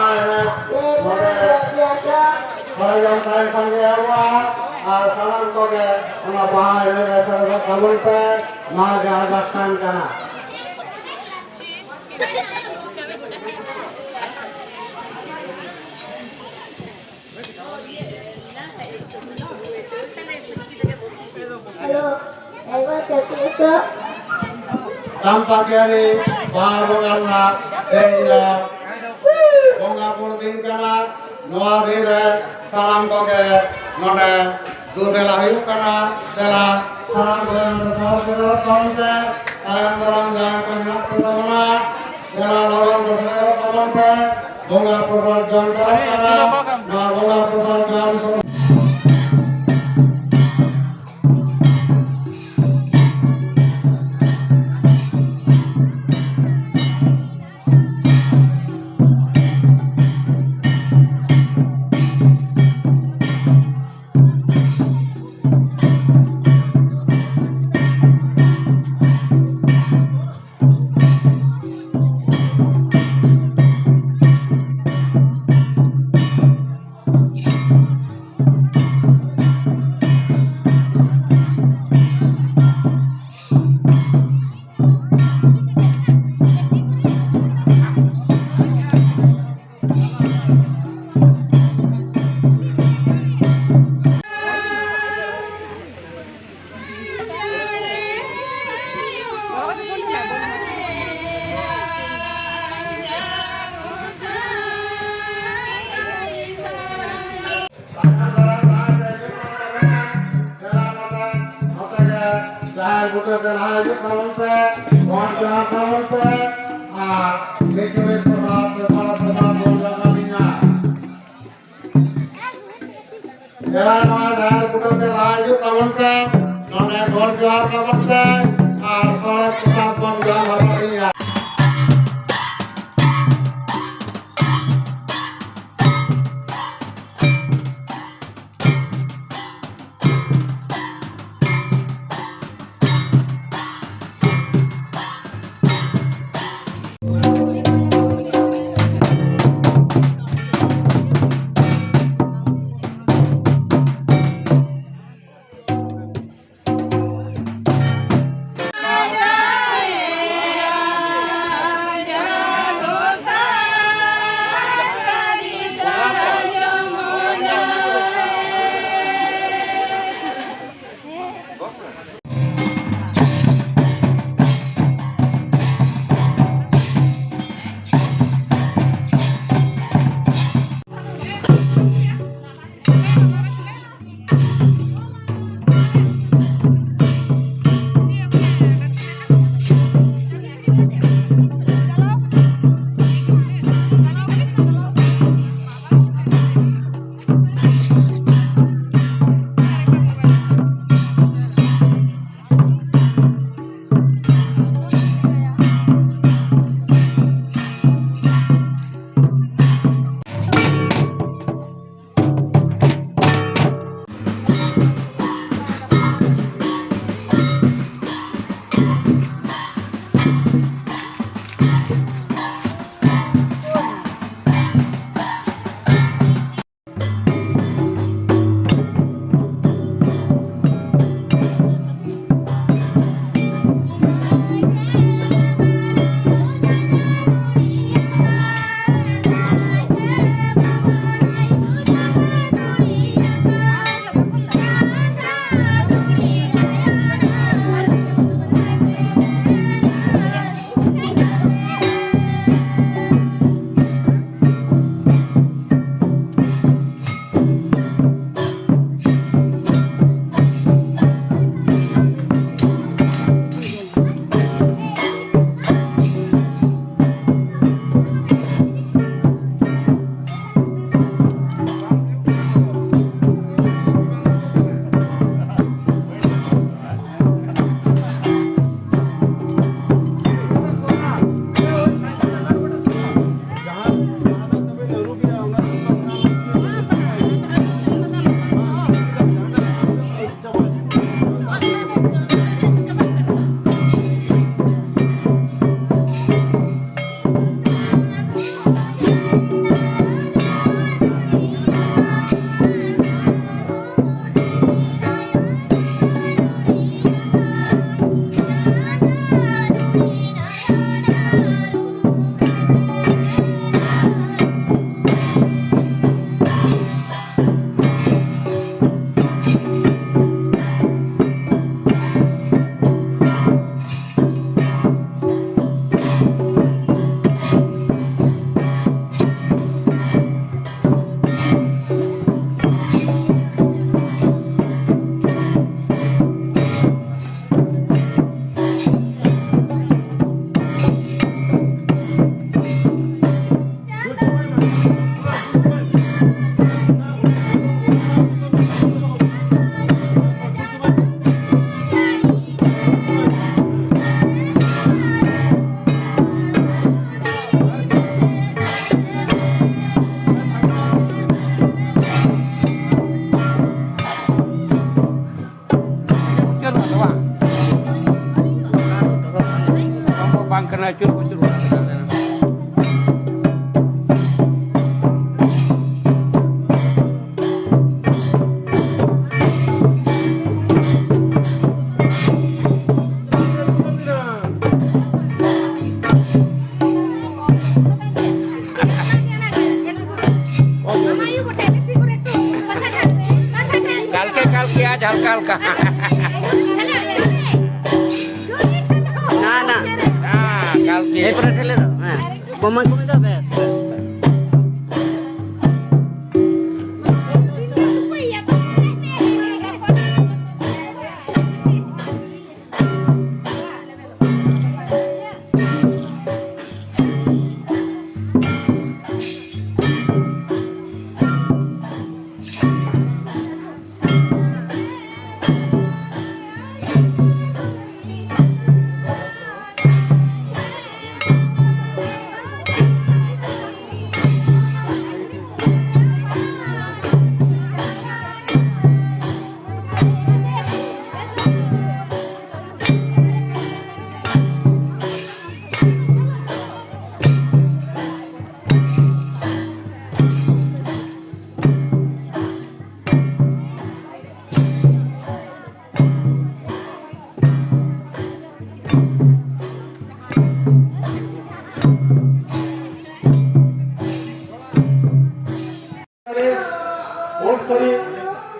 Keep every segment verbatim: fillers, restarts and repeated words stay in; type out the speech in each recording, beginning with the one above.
ᱱᱚᱰᱮ ᱥᱟᱨᱡᱚᱢ ᱛᱟᱦᱮᱱ ᱠᱷᱟᱱ ᱜᱮ ᱟᱵᱚᱣᱟᱜ, ᱟᱨ ᱥᱟᱱᱟᱢ ᱠᱚᱜᱮ ᱚᱱᱟ ᱵᱟᱦᱟ ᱮᱱᱮᱡ ᱨᱮ ᱥᱮᱞᱮᱫᱚᱜ ᱛᱟᱵᱚᱱ ᱯᱮ᱾ ᱱᱚᱣᱟ ᱡᱟᱦᱟᱸ ᱫᱟᱥᱛᱟᱱ ᱠᱟᱱᱟ᱾ ᱦᱮᱞᱳ, ᱮᱵᱟᱨ ᱪᱟᱹᱠᱨᱤ ᱠᱚ᱾ ᱪᱟᱢᱯᱟᱠᱤᱭᱟᱹᱨᱤ ᱵᱟᱦᱟ ᱵᱚᱸᱜᱟ ᱨᱮᱱᱟᱜ ᱛᱮᱦᱮᱧ ᱫᱚ ᱵᱚᱸᱜᱟ ᱵᱩᱨᱩ ᱫᱤᱱ ᱠᱟᱱᱟ᱾ ᱱᱚᱣᱟ ᱫᱤᱱ ᱨᱮ ᱥᱟᱱᱟᱢ ᱠᱚᱜᱮ ᱱᱚᱰᱮ ᱫᱩ ᱫᱮᱞᱟ ᱦᱩᱭᱩᱜ ᱠᱟᱱᱟ᱾ ᱫᱮᱞᱟ ᱥᱟᱱᱟᱢ ᱠᱚᱜᱮ ᱱᱚᱰᱮ ᱥᱚᱦᱚᱨ ᱥᱮᱴᱮᱨᱚᱜ ᱛᱟᱵᱚᱱ ᱯᱮ, ᱛᱟᱭᱚᱢ ᱫᱟᱨᱟᱢ ᱡᱟᱦᱟᱸᱭ ᱠᱚ ᱢᱮᱱᱟᱜ ᱠᱚ ᱛᱟᱵᱚᱱᱟ, ᱫᱮᱞᱟ ᱞᱚᱜᱚᱱ ᱛᱮ ᱥᱮᱴᱮᱨᱚᱜ ᱛᱟᱵᱚᱱ ᱯᱮ᱾ ᱵᱚᱸᱜᱟ ᱯᱨᱚᱥᱟᱫ ᱡᱚᱢ ᱪᱟᱞᱟᱜ ᱠᱟᱱᱟ᱾ ᱱᱚᱣᱟ ᱵᱚᱸᱜᱟ ᱯᱨᱚᱥᱟᱫ ᱡᱚᱢ ᱥᱚᱢᱚᱭ ᱡᱟᱦᱮᱨ ᱵᱩᱴᱟᱹ ᱛᱮ ᱞᱟᱦᱟ ᱦᱤᱡᱩᱜ ᱛᱟᱵᱚᱱ ᱯᱮ, ᱜᱚᱰ ᱡᱚᱦᱟᱨ ᱛᱟᱵᱚᱱ ᱯᱮ, ᱟᱨ ᱱᱤᱡᱮ ᱯᱨᱚᱥᱟᱫ, ᱯᱨᱚᱥᱟᱫ, ᱯᱨᱚᱥᱟᱫ ᱵᱚᱱ ᱡᱚᱢ ᱟᱹᱞᱤᱧᱟ᱾ ᱫᱮᱞᱟ ᱱᱚᱣᱟ ᱡᱟᱦᱮᱨ ᱵᱩᱴᱟᱹ ᱛᱮ ᱞᱟᱦᱟ ᱦᱤᱡᱩᱜ ᱛᱟᱵᱚᱱ ᱯᱮ, ᱱᱚᱰᱮ ᱜᱚᱰ ᱡᱚᱦᱟᱨ ᱛᱟᱵᱚᱱ ᱯᱮ, ᱟᱨ ᱥᱚᱲᱮ ᱯᱨᱚᱥᱟᱫ ᱵᱚᱱ ᱡᱚᱢ ᱦᱚᱪᱚ ᱟᱹᱞᱤᱧᱟ᱾ ᱦᱟᱞᱠᱟ ᱦᱟᱞᱠᱟ᱾ ᱱᱟ, ᱱᱟ᱾ ᱦᱮᱸ, ᱠᱟᱞᱠᱮ᱾ ᱮᱨᱯᱚᱨᱮ ᱴᱷᱮᱞᱮ ᱫᱚ, ᱦᱮᱸ᱾ ᱠᱚᱢᱟ, ᱠᱚᱢᱟ ᱫᱚ, ᱵᱮᱥ, ᱵᱮᱥ, ᱵᱮᱥ᱾ ᱵᱚᱱ ᱥᱟᱹᱨᱤ,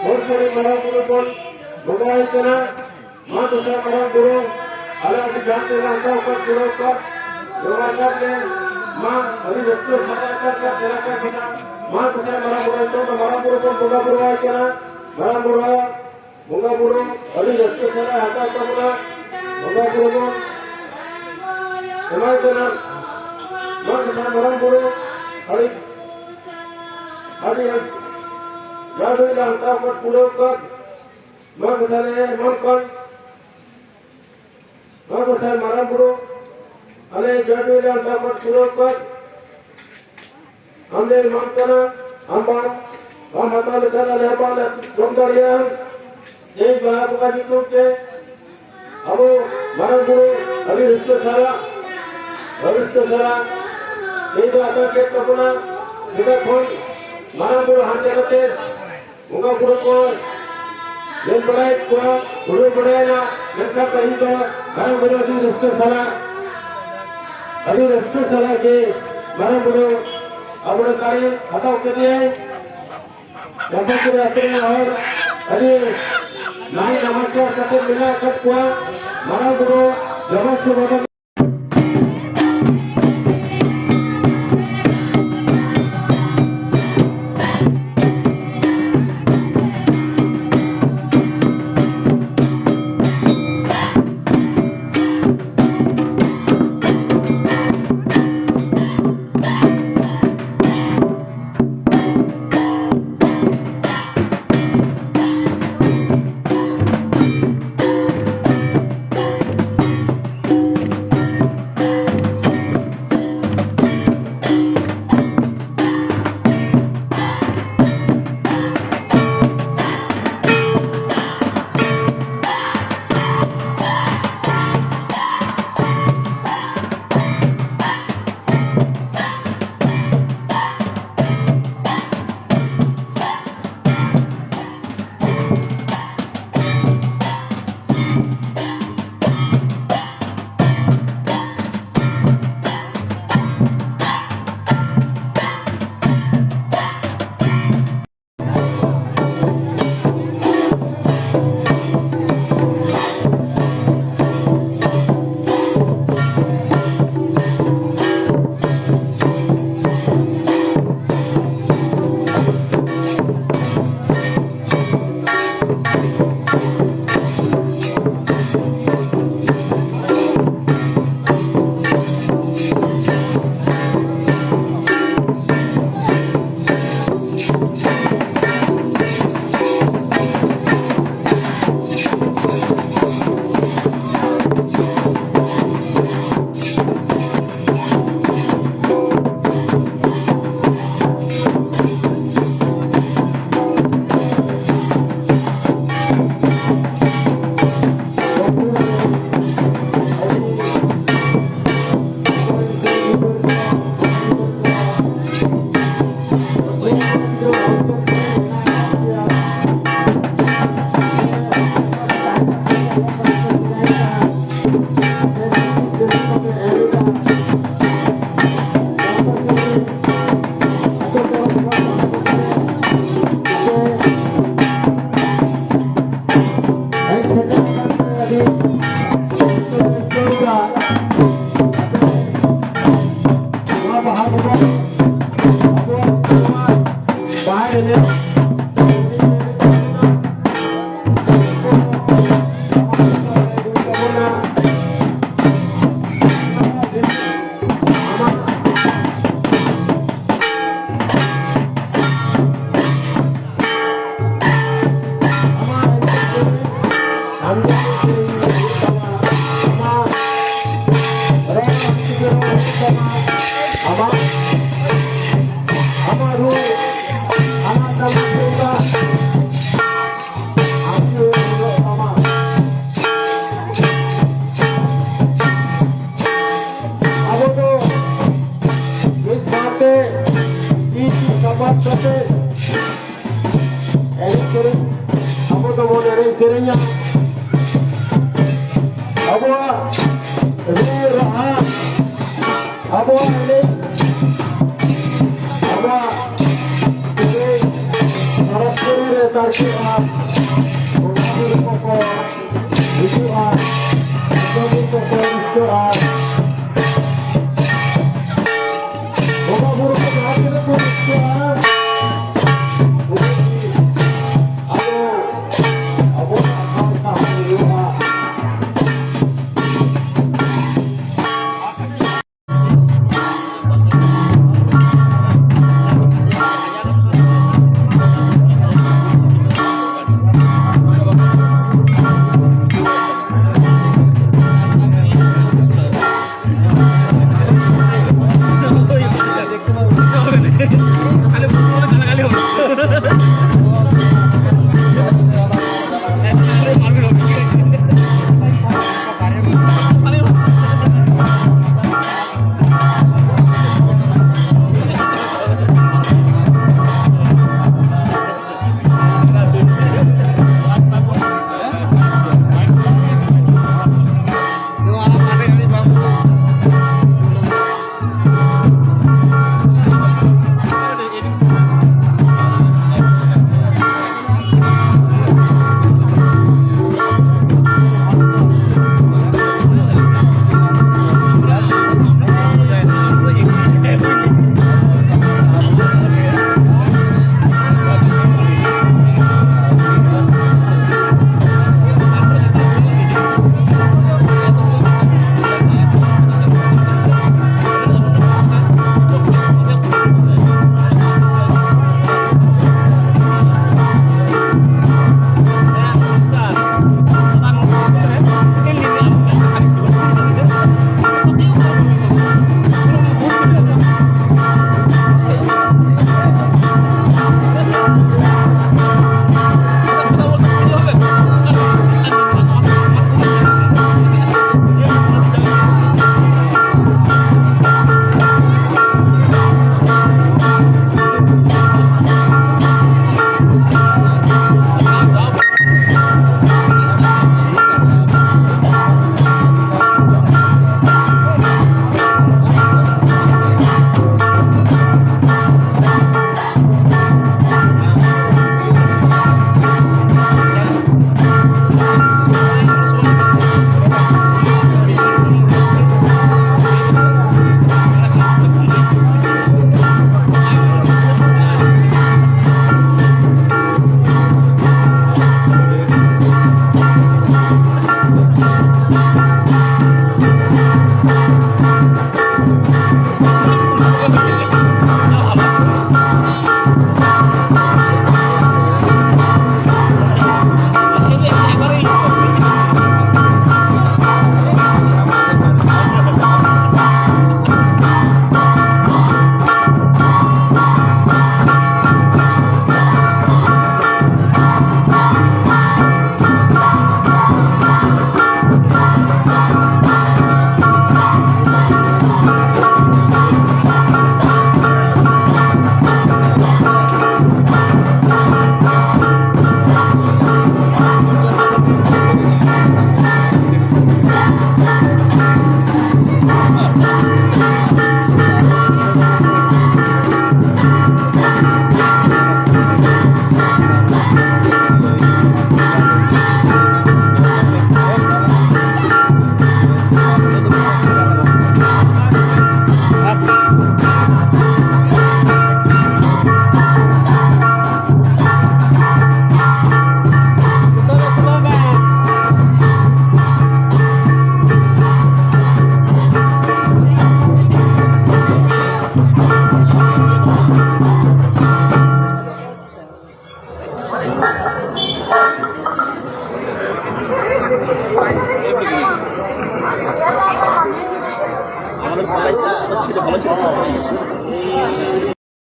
ᱵᱚᱱ ᱥᱟᱹᱨᱤ ᱢᱟᱨᱟᱝ ᱵᱩᱨᱩ ᱵᱚᱱ ᱵᱚᱸᱜᱟᱭ ᱠᱟᱱᱟ᱾ ᱢᱟ ᱫᱚᱥᱟᱨ ᱢᱟᱨᱟᱝ ᱵᱩᱨᱩ, ᱟᱞᱮ ᱟᱹᱰᱤ ᱡᱟᱸᱠ ᱛᱮᱞᱮ ᱦᱟᱛᱟᱣ ᱠᱟᱫ, ᱯᱩᱨᱟᱹᱣ ᱠᱟᱫ, ᱵᱚᱸᱜᱟ ᱠᱟᱫ ᱞᱮ᱾ ᱢᱟ ᱟᱹᱰᱤ ᱨᱟᱹᱥᱠᱟᱹ ᱥᱟᱞᱟᱜ ᱠᱟᱫ ᱠᱟᱫ ᱪᱮᱦᱨᱟ ᱠᱟᱫ ᱵᱚᱱᱟ᱾ ᱢᱟ ᱫᱚᱥᱟᱨ ᱢᱟᱨᱟᱝ ᱵᱩᱨᱩ, ᱱᱤᱛᱚᱜ ᱫᱚ ᱢᱟᱨᱟᱝ ᱵᱩᱨᱩ ᱵᱚᱱ ᱵᱚᱸᱜᱟ ᱵᱩᱨᱩᱣᱟᱭ ᱠᱟᱱᱟ᱾ ᱢᱟᱨᱟᱝ ᱵᱩᱨᱩ ᱵᱚᱸᱜᱟ ᱵᱩᱨᱩ ᱟᱹᱰᱤ ᱨᱟᱹᱥᱠᱟᱹ ᱥᱟᱞᱟᱜ ᱦᱟᱛᱟᱣ ᱛᱟᱵᱚᱱᱟ᱾ ᱵᱚᱸᱜᱟ ᱵᱩᱨᱩ ᱵᱚᱱ ᱮᱢᱟᱭ ᱠᱟᱱᱟ᱾ ᱱᱚᱣᱟ ᱠᱟᱛᱷᱟ ᱢᱟᱨᱟᱝ ᱵᱩᱨᱩ ᱟᱹᱰᱤ, ᱟᱹᱰᱤ ᱡᱟᱹᱥᱛᱤ ᱞᱮ ᱦᱟᱛᱟᱣ ᱠᱟᱫ, ᱯᱩᱨᱟᱹᱣ ᱠᱟᱫ᱾ ᱱᱚᱣᱟ ᱠᱟᱛᱷᱟ ᱞᱮ ᱮᱢᱟᱢ ᱠᱟᱱ᱾ ᱱᱚᱣᱟ ᱠᱟᱛᱷᱟ ᱢᱟᱨᱟᱝ ᱵᱩᱨᱩ ᱟᱞᱮ ᱡᱟᱹᱛᱤ ᱨᱮ ᱦᱟᱛᱟᱣ ᱠᱟᱫ, ᱯᱩᱨᱟᱹᱣ ᱠᱟᱫ᱾ ᱟᱢ ᱞᱮ ᱮᱢᱟᱢ ᱠᱟᱱᱟ, ᱟᱢ ᱵᱟᱢ, ᱵᱟᱢ ᱦᱟᱛᱟᱣ ᱞᱮᱠᱷᱟᱱ ᱟᱞᱮ ᱦᱚᱸ ᱵᱟᱞᱮ ᱡᱚᱢ ᱫᱟᱲᱮᱭᱟᱜᱼᱟ᱾ ᱛᱮᱦᱮᱧ ᱵᱟᱦᱟ ᱵᱚᱸᱜᱟ ᱧᱩᱛᱩᱢ ᱛᱮ ᱟᱵᱚ ᱢᱟᱨᱟᱝ ᱵᱩᱨᱩ ᱟᱹᱰᱤ ᱨᱟᱹᱥᱠᱟᱹ ᱥᱟᱞᱟᱜ, ᱨᱟᱹᱥᱠᱟᱹ ᱥᱟᱞᱟᱜ ᱛᱮᱦᱮᱧ ᱫᱚ ᱟᱛᱟᱝ ᱠᱮᱫ ᱛᱟᱵᱚᱱᱟ᱾ ᱥᱮᱫᱟᱭ ᱠᱷᱚᱱ ᱢᱟᱨᱟᱝ ᱵᱩᱨᱩ ᱦᱟᱱᱛᱮ ᱱᱟᱛᱮ ᱵᱚᱸᱜᱟ ᱵᱩᱨᱩ ᱠᱚ ᱧᱮᱞ ᱵᱟᱲᱟᱭᱮᱫ ᱠᱚᱣᱟ, ᱩᱰᱩᱠ ᱵᱟᱲᱟᱭᱮᱱᱟ᱾ ᱢᱮᱱᱠᱷᱟᱱ ᱯᱟᱹᱦᱤᱞ ᱫᱚ ᱢᱟᱨᱟᱝ ᱵᱩᱨᱩ ᱟᱹᱰᱤ ᱨᱟᱹᱥᱠᱟᱹ ᱥᱟᱞᱟᱜ, ᱟᱹᱰᱤ ᱨᱟᱹᱥᱠᱟᱹ ᱥᱟᱞᱟᱜ ᱜᱮ ᱢᱟᱨᱟᱝ ᱵᱩᱨᱩ ᱟᱵᱚᱨᱮᱱ ᱫᱟᱲᱮ ᱦᱟᱛᱟᱣ ᱠᱮᱫᱮᱭᱟᱭ᱾ ᱪᱟᱢᱯᱟᱯᱩᱨ ᱟᱹᱛᱩ ᱨᱮᱱ ᱦᱚᱲ ᱟᱹᱰᱤ ᱞᱟᱭ ᱱᱟᱢᱟᱨ ᱠᱟᱛᱮ ᱢᱮᱱᱟᱜ ᱟᱠᱟᱫ ᱠᱚᱣᱟ ᱢᱟᱨᱟᱝ ᱵᱩᱨᱩ ᱡᱚᱜᱚᱱ ᱥᱮ ᱵᱟᱵᱟ᱾ ᱟᱵᱚ ᱫᱚ ᱢᱤᱫ ᱥᱟᱶᱛᱮ ᱛᱤ ᱛᱤ ᱥᱟᱯᱟᱵ ᱠᱟᱛᱮ ᱮᱱᱮᱡ ᱥᱮᱨᱮᱧ, ᱟᱵᱚ ᱫᱚᱵᱚᱱ ᱮᱱᱮᱡ ᱥᱮᱨᱮᱧᱟ᱾ ᱟᱵᱚᱣᱟᱜ ᱨᱩ ᱨᱟᱦᱟ, ᱟᱵᱚᱣᱟᱜ ᱮᱱᱮᱡ, ᱟᱵᱚᱣᱟᱜ ᱥᱮᱨᱮᱧ ᱥᱟᱨᱟ ᱯᱩᱨᱤ ᱨᱮ ᱛᱟᱨᱠᱤᱜᱼᱟ᱾ ᱵᱚᱸᱜᱟ ᱵᱩᱨᱩ ᱠᱚᱠᱚ ᱦᱤᱡᱩᱜᱼᱟ, ᱵᱚᱸᱜᱟ ᱵᱩᱨᱩ ᱠᱚᱠᱚ ᱨᱟᱹᱥᱠᱟᱹᱜᱼᱟ᱾ ᱵᱚᱸᱜᱟ ᱵᱩᱨᱩ ᱠᱚ ᱡᱟᱦᱟᱸ ᱛᱤᱱᱟᱹᱜ ᱠᱚ ᱨᱟᱹᱥᱠᱟᱹᱜᱼᱟ, ᱩᱱᱟᱹᱜ ᱜᱮ ᱟᱵᱚ, ᱟᱵᱚᱣᱟᱜ ᱥᱟᱶᱛᱟ ᱦᱚᱸ ᱦᱩᱭᱩᱜᱼᱟ᱾